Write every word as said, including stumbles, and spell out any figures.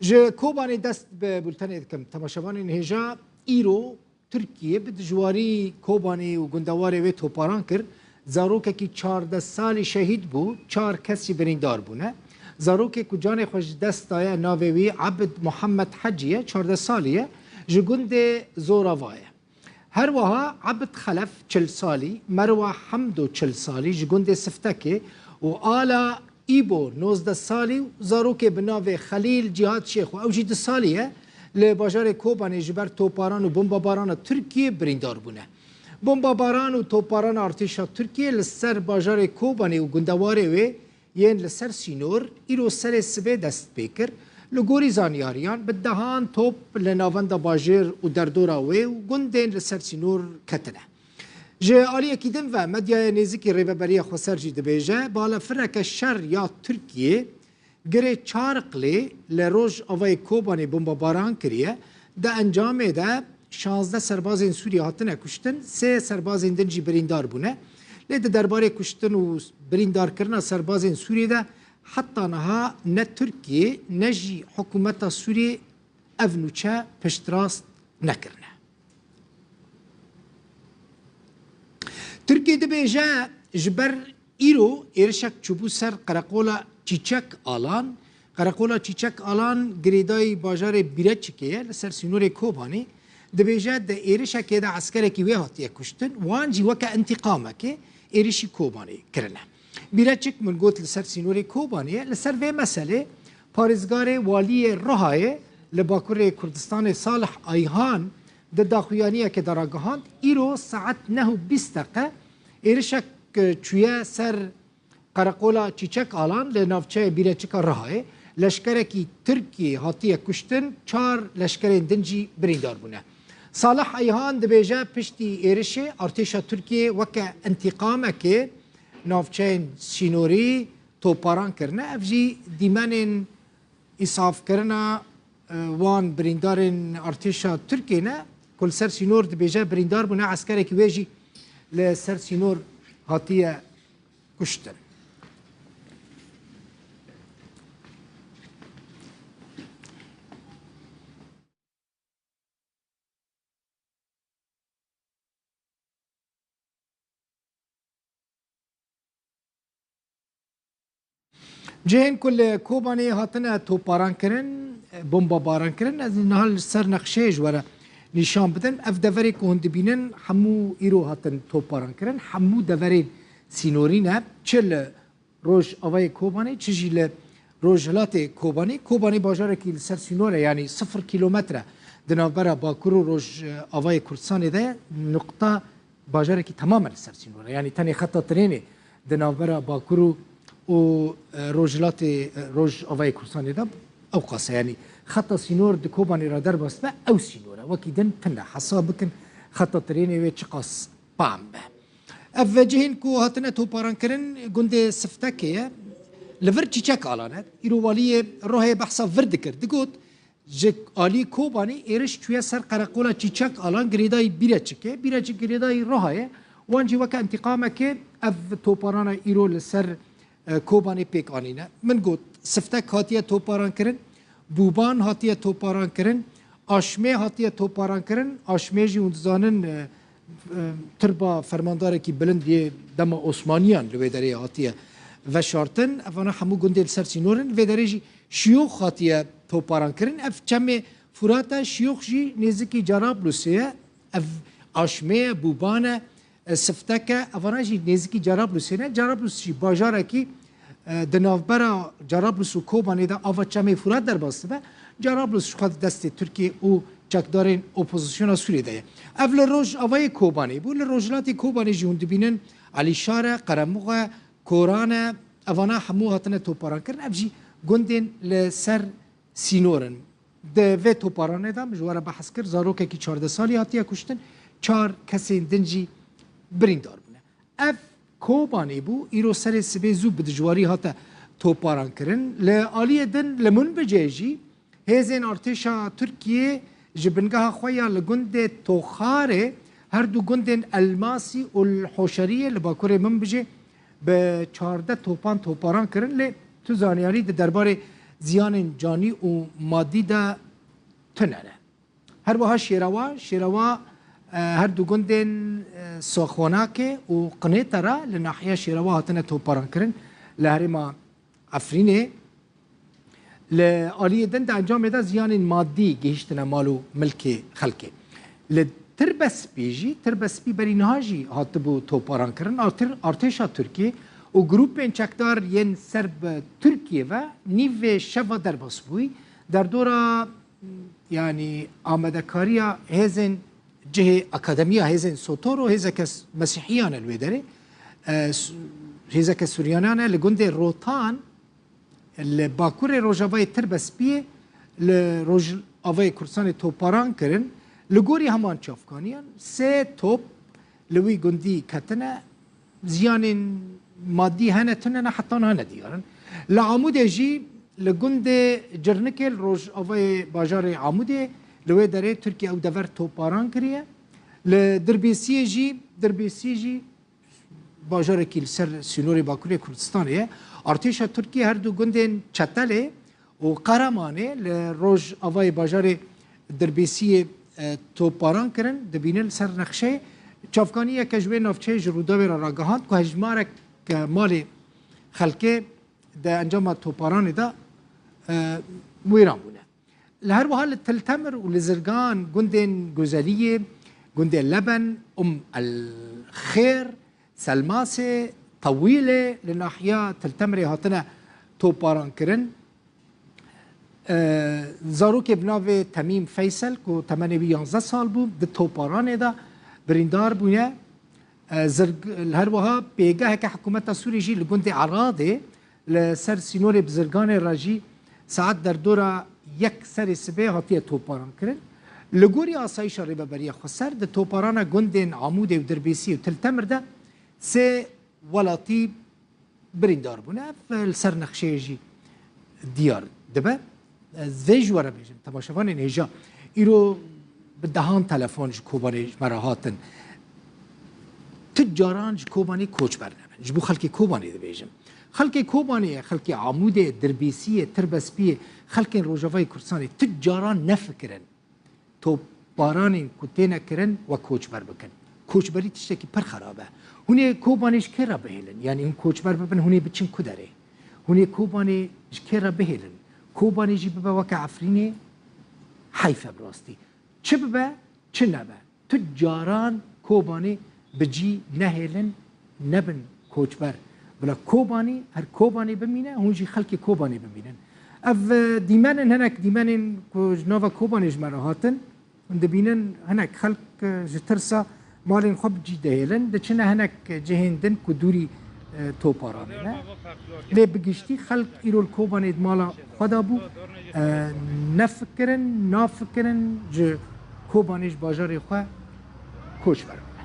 Ji Kobanê dest bi bultenê dikim. Temaşevanên hêja, îro Tirkiye bi dijwarî Kobanê û gundewarê wê toparan kir. Zarokekî çardeh salî şehîd bû, çar kes jî birîndar bûne. Zarokê ku canê xwe ji dest daye, navê wî Ebid Muhammed Hecî ye, çardeh salî ye, ji gundê Zorava ye. Her wiha Ebid Xelef, çil salî, Merwa Hemdo, çil salî, ji gundê Siftekê, û Ala Îbo, nozdeh salî, û zarokê bi navê Xelîl Cîhad Şêxo, ew jî du salî ye, li bajarê Kobanê ji ber toparan û bombabarana Tirkiyê birîndar bûne. Bombabaran û toparana artêşa Tirkiyê li ser bajarê Kobanê û gundewarê wê yên li ser sînor îro serê sibê dest pê kir. Li gorî zanyariyan, bi dehan top li navenda bajêr û derdora wê û gundên li ser sînor ketine. Ji aliyekî din ve, medyaya nêzikî Rêveberiya Xweser jî dibêje, balefireke şer ya Tirkiyê girê Çarqlê li rojavayê Kobanê bombebaran kiriye. Di encamê de şazdeh serbazên Sûriyê hatine kuştin, sê serbazên din jî birîndar bûne. Lê di derbarê kuştin û birîndarkirina serbazên Sûriyê de heta niha ne Tirkiyê ne jî hikûmeta Sûriyê ev nûçe piştrast nekirine. Tirkiye dibêje, ji ber îro êrişek çûbû ser qereqola Çîçek Alan. Qereqola Çîçek Alan girêdayî bajarê Bîreçikê ye, li ser sînorê Kobanê. Dibêje, di êrişekê de eskerekî wê hatiye kuştin, wan jî weke întîqamekê êrişî Kobanê kirine. Bîreçik, min got, li ser sînorê Kobanê ye. Li ser vê meselê parêzgarê waliyê Rihayê li Bakurê Kurdistanê Salih Ayhan di daxuyaniyekê de ragihand, îro saet neh û bîst deqe êrişek çûye ser qereqola Çîçek Alan li navçeyê Bîreçika Rihayê. Leşkerekî Tirkiyê hatiye kuştin, çar leşkerên din jî birîndar bûne. Salih Ayhan dibêje, piştî êrişê artêşa Tirkiyê weke întîqamekê navçeyên sînorî toparan kirine. Ev jî dîmenên îsafkirina, e, wan birîndarên artêşa Tirkiyê ne, ku li ser sînor dibêje birîndar bûne, eskerekî wê jî li ser sînor hatiye kuştin. Cihên ku li Kobanê hatine toparan kirin, bombabaran kirin, ez niha li ser nexşeyê ji we re nîşan bidim. Ev deverê ku hûn dibînin, hemû îro hatin toparan kirin. Hemû deverên sînorî ne. Çi li Rojavayê Kobanê, çi jî li Rojhilatê Kobanê. Kobanê bajarekî li ser sînor e, yanî sifir kîlometre di navbera Bakur û Rojavayê Kurdistanê de ye. Nuqta bajarekî temamen li ser sînor e. Yanî tenê xeta trênê di navbera Bakur û, û, e, Rojhilatê, e, Rojavayê Kurdistanê de ew qas e. Yanî xeta sînor di Kobanê re derbas dibe, ew sînor e. Wekî din tune. Hesab bikin, xeta trênê wê çiqas pam be. Ev cihên ku hatine toparankirin gundê Siftekê ye. Li vir Çîçek Alan e. Îro waliyê Rohê behsa vir dikir. Digot, ji alî Kobanê êriş çûye ser qereqola Çîçek Alan girêdayî Bîreçikê. Bîreçik girêdayî Roha ye. Wan jî weke întîqamekê ev toparana îro li ser e, Kobanê pêk anîne. Min got, Siftek hatiye toparankirin, Bûban hatiye toparankirin, Aşmê hatiye toparankirin. Aşmê jî hûn dizanin, e, e, tirba fermandarekî bilind yê dema Osmaniyan li wê derê hatiye veşartin. Evana hemû gundê li ser sînor in. Vê derê jî Şiyox hatiye toparankirin. Ev çemê Furat e, Şiyox jî nêzikî Cerablusê ye. Ev Aşmê ye, Bûban e. E, Siftek e, evana jî nêzikî Cerablusê ne. Cerablus jî bajarekî, e, di navbera Cerablus û Kobanê de ava çemê Furat derbas dibe. Cerablus ji xwe di destê Tirkiyê û çekdarên opozisyona Sûriyê de ye. Ev li rojavayê Kobanê bû. Li rojhilatê Kobanê jî hûn dibînin Elîşar e, Qeremuxa, Koran e. Evana hemû hatine toparankirin. Ev jî gundên li ser sînor in. Di vê toparanê de min ji we re behs kir, zarokekî çardeh salî hatiye kuştin, çar kesên din jî birîndar bûne. Ev Kobanê bû, îro serê sibê zû bi dijwarî hate toparankirin. Li aliyê din li Minbicê jî hêzên artêşa Tirkiyê ji bingeha xwe ya li gundê Toxarê, her du gundên Elmasî û Hoşeriyê li bakurê Minbicê bi çardeh topan toparan kirin, lê tu zanyarî di derbarê ziyanên canî û madî de tune ne. Her wiha Şêrewa, Şêrewa, e, her du gundên, e, Soxonakê û Qinêtera li nahiya Şêrewa hatine toparankirin. Li herêma Efrînê li aliyê din di encamê de ziyanên madî gihîştine mal û milkê xelkê. Li Tirbespî jî, Tirbespî berî niha jî hatibû toparankirin. Artir-, artêşa Tirkiyê û grûpên çekdar yên ser bi Tirkiyê ve nîvê şeva derbas bûyî. Derdora, yanî, amadekariya hêzên cihê akademiya hêzên Sotoro, hêzeke s-, mesîhiyan e li wê derê. E, s-, hêzeke Suriyaniyan e li gundê Rotan, li bakurê rojavayê Tirbespiyê, li rojavayê Kurdistanê toparan kirin. Li gorî heman çavkaniyan sê top li wî gundî ketine. Ziyanên madî hene tune ne, heta niha nediyar in. Li Amûdê jî, li gundê Cirnikê, li rojavayê bajarê Amûdê, li wê derê Tirkiye ew dever toparan kiriye. Li Dirbêsiyê jî, Dirbêsiyê jî bajarekî li ser sînorê Bakurê Kurdistanê ye. Artêşa Tirkiyê her du gundên Çetelê û Qeremanê li rojavayê bajarê Dirbêsiyê, e, topbaran kirin. Dibînin li ser nexşeyê. Çavkaniyeke ji wê navçeyê ji Rûdawê re ragihand ku hejmarek, e, malê xelkê di encama toparanê de, e, wêran bûne. Li her wiha li Til Temir û li Zirgan gundên Gozeliyê, gundê Leben, Um El Xêr, Selmasê, Tewîlê li nahiya Til Temirê hatine toparan kirin. E, zarokê bi navê Temîm Feysel ku temenê wî yanzdeh sal bû, di toparanê de birîndar bûne. E, Zirg-, her wiha pêgeheke hikûmeta Sûrî jî li gundê Eradê li ser sînorê bi Zirganê re jî saet derdora yek serê sibê hatiye toparan kirin. Li gorî asayîşa Rêveberiya Xweser di toparana gundên Amûdê û Dirbêsî û Til Temir de sê welatî birîndar bûne. Ev li ser nexşeyê jî diyar dibe. Ez vê ji we re bêjim, temaşevanên hêja, îro bi dehan telefon ji Kobanê ji me re hatin. Tu caran ji Kobanê koçber nebin. Ji bo xelkê Kobanê dibêjim. Xelkê Kobanê ye, xelkê Amûdê, Dirbêsiyê, Tirbespiyê, xelkên Rojavayê Kurdistanê tu caran nefikirin toparanên ku têne kirin we koçber bikin. Koçberî tiştekî pir xerab e. Hûn ê Kobanê ji kê re bihêlin? Yanî hûn koçber bibin, hûn ê biçin ku derê? Hûn ê Kobanê ji kê re bihêlin? Kobanê jî bibe weke Efrînê, heyf e bi rastî. Çi bibe, çi nebe. Tu caran Kobanê bi cî nehêlin, nebin koçber. Bila Kobanî, her Kobanê bimîne, hûn jî xelkê Kobanê bimînin. Ev, e, dîmen in, hinek dîmenên ku ji nava Kobanê ji me re hatin, hûn dibînin hinek xelk, e, ji tirsa malên xwe bi cî dihêlin, diçine hinek cihên din ku dûrî, e, toparanê ne. Lê bi giştî xelk îro li Kobanê di mala xwe de bû, e, nefikirin, nafikirin ji Kobanê ji bajarê xwe koçber bibin.